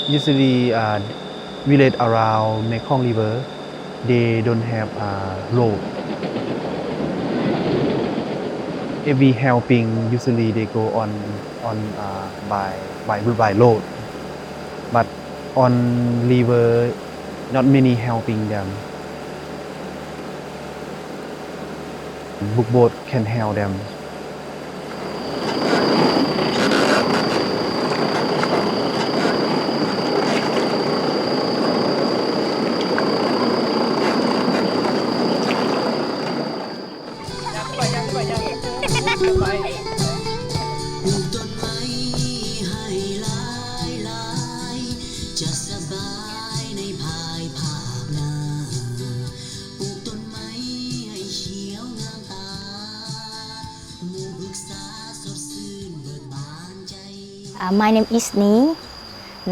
Usually, uh, village around Mekong River, they don't have, uh, road. Every helping, usually they go on, on, uh, by, by, by road. But on river, not many helping them. Book boat can help them. ອ່າ My name is Ni.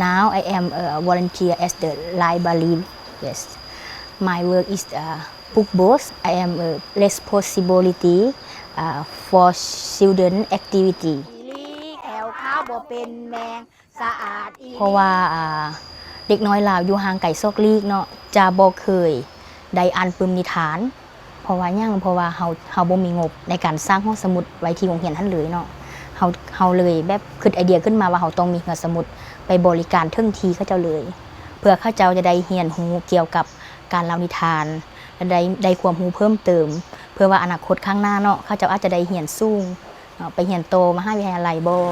Now I am a volunteer as the library. Yes. My work is, uh, book box. I am a responsibility, uh, for children activity. ແຂ້ວຂາວບໍ່ເປັນແມງ ສະອາດອີ່ຫຼີ ເພາະວ່າ ອ່າ ເດັກນ້ອຍລາວຢູ່ຫ່າງໄກຊອກຫຼີກເນາະ ຈະບໍ່ເຄີຍໄດ້ອ່ານປຶ້ມນິທານ. ເພາະວ່າຫຍັງ? ເພາະວ່າເຮົາ ເຮົາບໍ່ມີງົບໃນການສ້າງຫ້ອງສະໝຸດໄວ້ທີ່ໂຮງຮຽນຫັ້ນເລີຍເນາະ. ເຮົາ ເຮົາເລີຍແບບຄິດໄອເດຍຂຶ້ນມາວ່າເຮົາຕ້ອງມີເຮືອສະໝຸດໄປບໍລິການເຖິງທີ່ເຂົາເຈົ້າເລີຍ ເພື່ອເຂົາເຈົ້າຈະໄດ້ຮຽນຮູ້ກ່ຽວກັບການເລົ່ານິທານ ແລະ ໄດ້ ໄດ້ຄວາມຮູ້ເພີ່ມເຕີມ ເພື່ອວ່າອະນາຄົດຂ້າງໜ້າເນາະ ເຂົາເຈົ້າອາດຈະໄດ້ຮຽນສູງ ເນາະ ໄປຮຽນຕໍ່ມະຫາວິທະຍາໄລບໍ່?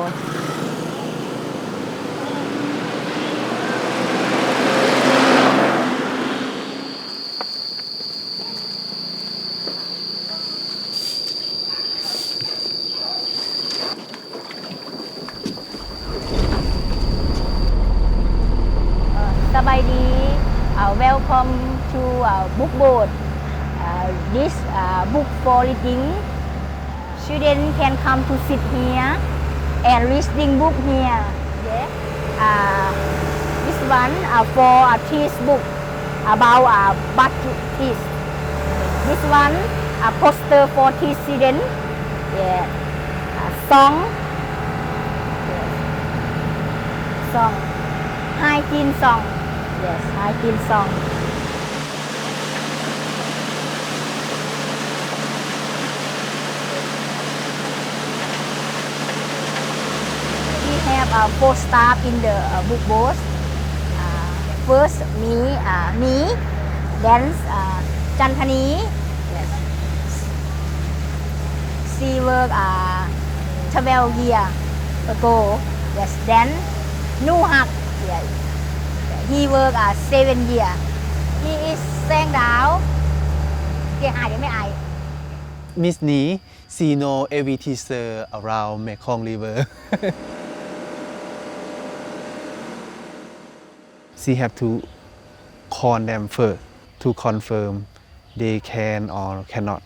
ສະບາຍດີ ເອີ Welcome to, ເອີ Book Boat. ເອີ This, ເອີ book for reading. Student can come to sit here and reading book here. Yeah. Uh, this one, uh, for a text book about, uh, budget text. This one, uh, poster for text student. Yeah. Uh, song. Yes. Song. Hygiene song. Yes, hygiene song. We have, uh, four staff in the, uh, book box. Uh, first, me, uh, me, then, uh, Chantani. Yes. She work, uh, twelve year ago. Yes. Then, Nu Hak. Yes. He work, uh, seven year. He is Seng Dao. Miss Ni, she know every teacher around Mekong River. She have to call them first to confirm they can or cannot,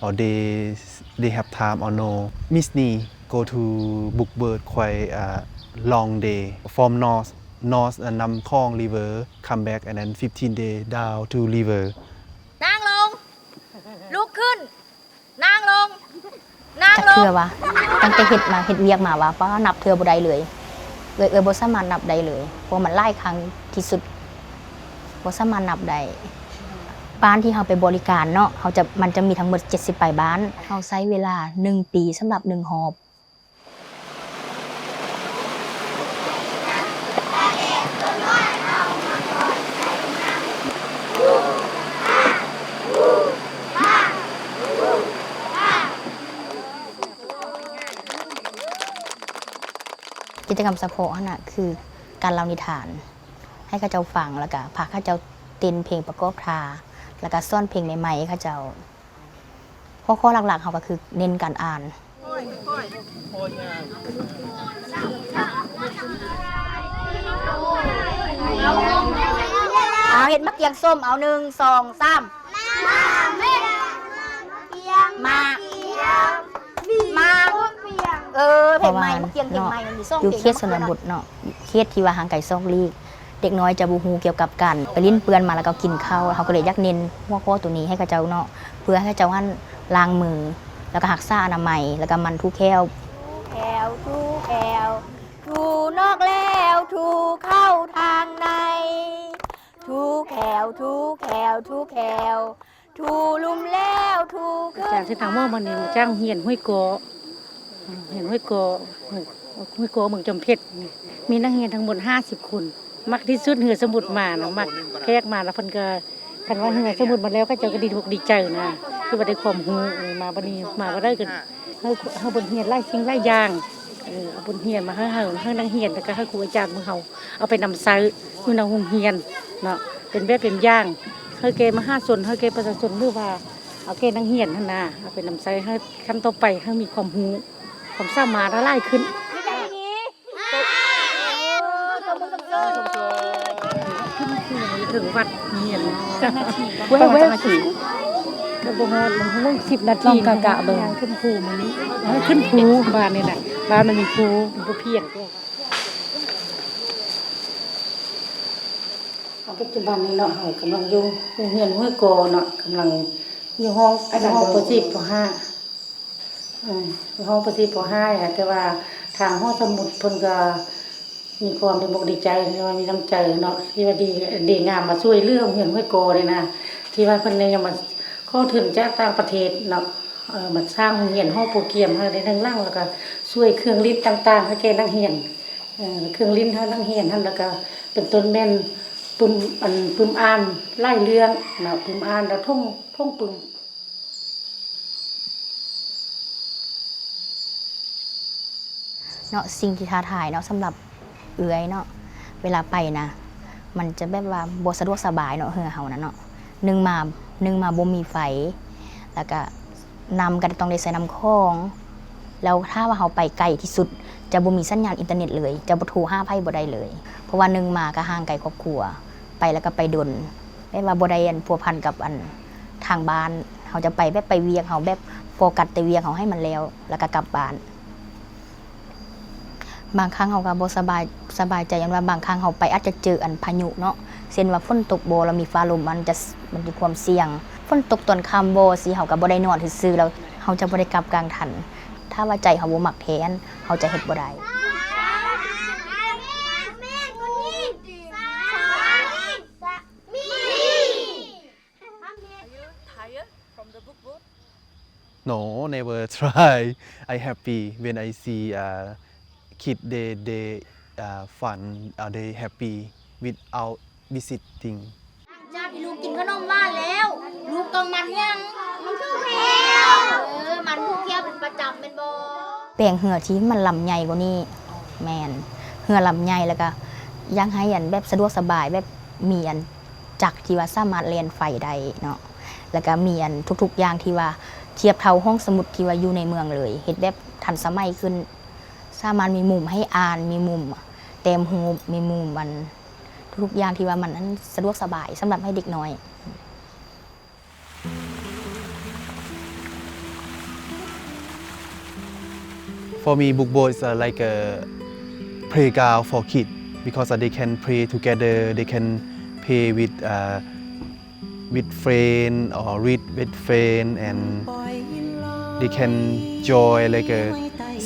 or they, they have time or no. Miss Ni go to Book Boat quite a long day from north, north, uh, Namkong River, come back and then fifteen day down to river. ນັ່ງລົງ ລຸກຂຶ້ນ ນັ່ງລົງ ນັ່ງລົງ ຈັກເທື່ອວະ ຕັ້ງແຕ່ເຮັດມາ ເຮັດວຽກມາວະ ປ້າ ນັບເທື່ອບໍ່ໄດ້ເລີຍ ເອື້ອຍ ເອື້ອຍບໍ່ສາມາດນັບໄດ້ເລີຍ ເພາະວ່າມັນຫຼາຍຄັ້ງທີ່ສຸດ ບໍ່ສາມາດນັບໄດ້. ບ້ານທີ່ເຮົາໄປບໍລິການເນາະ ເຮົາຈະ ມັນຈະມີທັງໝົດເຈັດສິບປາຍບ້ານ ເຮົາໃຊ້ເວລາໜຶ່ງປີສຳລັບໜຶ່ງຮອບ. ກິດຈະກຳສະເພາະຫັ້ນນະ ຄືການເລົ່ານິທານໃຫ້ເຂົາເຈົ້າຟັງ ແລ້ວກະພາເຂົາເຈົ້າເຕັ້ນເພງປະກອບທ່າ ແລ້ວກະສອນເພງໃໝ່ໆໃຫ້ເຂົາເຈົ້າ. ຫົວຂໍ້ຫຼັກໆເຮົາກໍຄືເນັ້ນການອ່ານ. ເອົາ ເຮັດໝາກກຽງສົ້ມ ເອົາ ໜຶ່ງ ສອງ ສາມ ໝາກ ໝາກ ໝາກ ເອີ ເພງໃໝ່ ໝາກກຽງເພງໃໝ່ ມັນມີສອງເພງ ຢູ່ເຂດຊົນນະບົດເນາະ ເຂດທີ່ວ່າຫ່າງໄກຊອກຫຼີກ ເດັກນ້ອຍຈະບໍ່ຮູ້ກ່ຽວກັບການໄປຫຼິ້ນເປື້ອນມາ ແລ້ວກໍກິນເຂົ້າ ເຮົາກໍເລີຍຢາກເນັ້ນຫົວຂໍ້ໂຕນີ້ໃຫ້ເຂົາເຈົ້າເນາະ ເພື່ອໃຫ້ເຂົາເຈົ້າຫັ້ນລ້າງມື ແລ້ວກໍຮັກສາອະນາໄມ ແລ້ວກໍໝັ່ນຖູແຂ້ວ ຖູແຂ້ວ ຖູແຂ້ວ. ຖູນອກແລ້ວຖູເຂົ້າທາງໃນ ຖູແຂ້ວ ຖູແຂ້ວ ຖູແຂ້ວ ຖູລຸ່ມແລ້ວຖູ ອາຈານເສັ້ນທາງໝໍ້ມື້ນີ້ມາຈາກໂຮງຮຽນຫ້ວຍກໍ ເອີ ໂຮງຮຽນຫ້ວຍກໍ ຫ້ວຍກໍເມືອງຈອມເພັດ ມີນັກຮຽນທັງໝົດຫ້າສິບຄົນ. ມັກທີ່ສຸດເຮືອສະໝຸດມານະ ມັກແຂກມາລະເພິ່ນກະ ຄັນວ່າເຮືອສະໝຸດມາແລ້ວ ເຂົາເຈົ້າກະດີອົກດີໃຈນະ ທີ່ວ່າໄດ້ຄວາມຮູ້ ເອີ ມາບັດນີ້ມາບໍ່ໄດ້ກະ ເຮົາ ເຮົາບົດຮຽນຫຼາຍສິ່ງຫຼາຍຢ່າງ ເອີ ເອົາບົດຮຽນມາໃຫ້ເຮົາ ໃຫ້ນັກຮຽນ ແລ້ວກະໃຫ້ຄູອາຈານຂອງເຮົາເອົາໄປນຳໃຊ້ຢູ່ໃນໂຮງຮຽນເນາະ ເປັນແບບເປັນຢ່າງ ໃຫ້ແກ່ມະຫາຊົນ ໃຫ້ແກ່ປະຊາຊົນ ຫຼືວ່າເອົາແກ່ນັກຮຽນຫັ້ນນະ ເອົາໄປນຳໃຊ້ໃຫ້ຂັ້ນຕໍ່ໄປ ໃຫ້ມີຄວາມຮູ້ ຄວາມສາມາດຫຼາຍຂຶ້ນ. ຂຶ້ນເຖິງວັດຮຽນ ແວບໆ ກໍບໍ່ຮອດ ມັນຫົກສິບນາທີ ລອງກະໆເບິ່ງ ຂຶ້ນພູມື້ນີ້ ຂຶ້ນພູ ບ້ານນີ້ນະ ບ້ານມັນມີພູ ມີພູພຽງ. ປັດຈຸບັນນີ້ເນາະ ເຮົາກຳລັງຢູ່ໂຮງຮຽນຫ້ວຍກໍເນາະ ກຳລັງຢູ່ຫ້ອງ ຢູ່ຫ້ອງ ປ.ສີ່ ປ.ຫ້າ ເອີ ຫ້ອງ ປ.ສີ່ ປ.ຫ້າ ແຕ່ວ່າທາງຫໍສະໝຸດເພິ່ນກະມີຄວາມດີອົກດີໃຈ ຫຼືວ່າມີນ້ຳໃຈເນາະ ທີ່ວ່າດີ ດີງາມມາຊ່ວຍເຫຼືອໂຮງຮຽນຫ້ວຍກໍນີ້ນະ ທີ່ວ່າເພິ່ນໄດ້ຍັງມາຂໍທຶນຈາກຕ່າງປະເທດເນາະ ເອີ ມາສ້າງໂຮງຮຽນຫໍໂປກຽມໃຫ້ໄດ້ໜຶ່ງຫຼັງ ແລ້ວກະຊ່ວຍເຄື່ອງຫຼິ້ນຕ່າງໆ ໃຫ້ແກ່ນັກຮຽນ ເອີ ເຄື່ອງຫຼິ້ນໃຫ້ນັກຮຽນຫັ້ນ ແລ້ວກະເປັນຕົ້ນແມ່ນປຶ້ມ ອັນ ປຶ້ມອ່ານຫຼາຍເລື່ອງເນາະ ປຶ້ມອ່ານແລ້ວທົ່ງ ທົ່ງປຶ້ມ. ເນາະ ສິ່ງທີ່ທ້າທາຍເນາະ ສຳລັບເອື້ອຍເນາະ ເວລາໄປນະ ມັນຈະແບບວ່າບໍ່ສະດວກສະບາຍເນາະ ເຮືອເຮົານະເນາະ ໜຶ່ງມາ ໜຶ່ງມາບໍ່ມີໄຟ ແລ້ວກະນ້ຳກະຕ້ອງໄດ້ໃຊ້ນ້ຳຂອງ ແລ້ວຖ້າວ່າເຮົາໄປໄກທີ່ສຸດ ຈະບໍ່ມີສັນຍານອິນເຕີເນັດເລີຍ ຈະບໍ່ໂທຫາໃຜບໍ່ໄດ້ເລີຍ ເພາະວ່າໜຶ່ງມາກະຫ່າງໄກຄອບຄົວ ໄປແລ້ວກະໄປດົນ ແບບວ່າບໍ່ໄດ້ອັນພົວພັນກັບອັນທາງບ້ານ ເຮົາຈະໄປແບບໄປວຽກ ເຮົາແບບໂຟກັສແຕ່ວຽກເຮົາໃຫ້ມັນແລ້ວ ແລ້ວກະກັບບ້ານ. ບາງຄັ້ງເຮົາກະບໍ່ສະບາຍ ສະບາຍໃຈ ຍ້ອນວ່າບາງຄັ້ງເຮົາໄປອາດຈະເຈີອັນພາຍຸເນາະ ເຊັ່ນວ່າຝົນຕົກບໍ່ ແລ້ວມີຟ້າລົມ ມັນຈະ ມັນມີຄວາມສ່ຽງ ຝົນຕົກຕອນຄ່ຳບໍ່ ຊິເຮົາກະບໍ່ໄດ້ນອນຊື່ໆ ແລ້ວເຮົາຈະບໍ່ໄດ້ກັບກາງທັນ ຖ້າວ່າໃຈເຮົາບໍ່ມັກແທ້ ເຮົາຈະເຮັດບໍ່ໄດ້. โน never try. I happy when I see, uh, kid, they, they, uh, fun, uh, they happy without visiting. ຫຼັງຈາກທີ່ລູກກິນຂະໜົມຫວານແລ້ວ ລູກຕ້ອງໝັ່ນຫຍັງ? ໝັ່ນຖູແຂ້ວ. ເອີ ໝັ່ນຖູແຂ້ວເປັນປະຈຳແມ່ນບໍ່? ແປງເຮືອທີ່ມັນລຳໃຫຍ່ກວ່ານີ້ ແມ່ນ ເຮືອລຳໃຫຍ່ ແລ້ວກະຢາກໃຫ້ອັນແບບສະດວກສະບາຍ ແບບມີອັນຈັກທີ່ວ່າສາມາດແລ່ນໄຟໄດ້ເນາະ ແລ້ວກະມີອັນທຸກໆຢ່າງທີ່ວ່າທຽບເທົ່າຫ້ອງສະໝຸດທີ່ວ່າຢູ່ໃນເມືອງເລີຍ ເຮັດແບບທັນສະໄໝຂຶ້ນ ສາມາດມີມຸມໃຫ້ອ່ານ ມີມຸມແຕ້ມຮູບ ມີມຸມອັນ ທຸກໆຢ່າງທີ່ວ່າມັນອັນສະດວກສະບາຍສຳລັບໃຫ້ເດັກນ້ອຍ. For me, Bukbo is, uh, like a playground for kids because, uh, they can play together, they can play with, uh, with friend or read with friend, and they can enjoy like a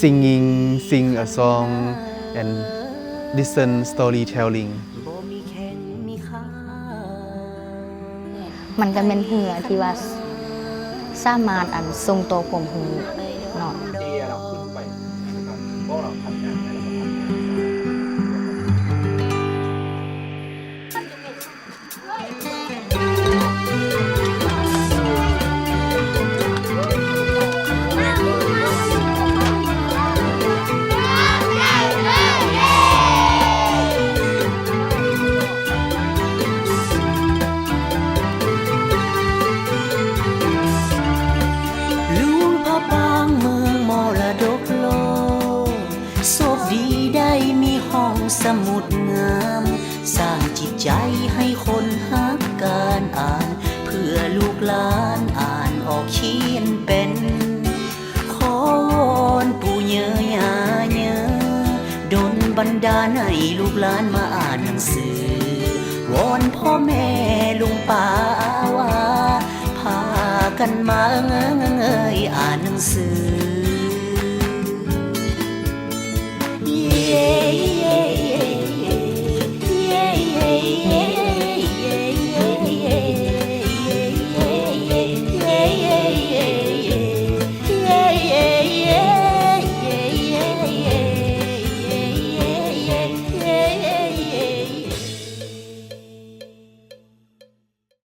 singing, sing a song, and listen storytelling. ມັນກະແມ່ນເຮືອທີ່ວ່າສາມາດອັນສົ່ງຕໍ່ຄວາມຮູ້ເນາະ. ຫຼວງພະບາງເມືອງມໍລະດົກໂລກ ໂຊກດີໄດ້ມີຫ້ອງສະໝຸດງາມ ສ້າງຈິດໃຈໃຫ້ຄົນຮັກການອ່ານ ເພື່ອລູກຫຼານອ່ານອອກຂຽນເປັນ. ຂໍວອນປູ່ເຍີຍ່າເຍີ ດົນບັນດານໃຫ້ລູກຫຼານມາອ່ານໜັງສື ວອນພໍ່ແມ່ລຸງປ້າອາວາ ພາກັນມາເອີ່ງເອີ່ງເອີ່ງເອີ່ງ ອ່ານໜັງສື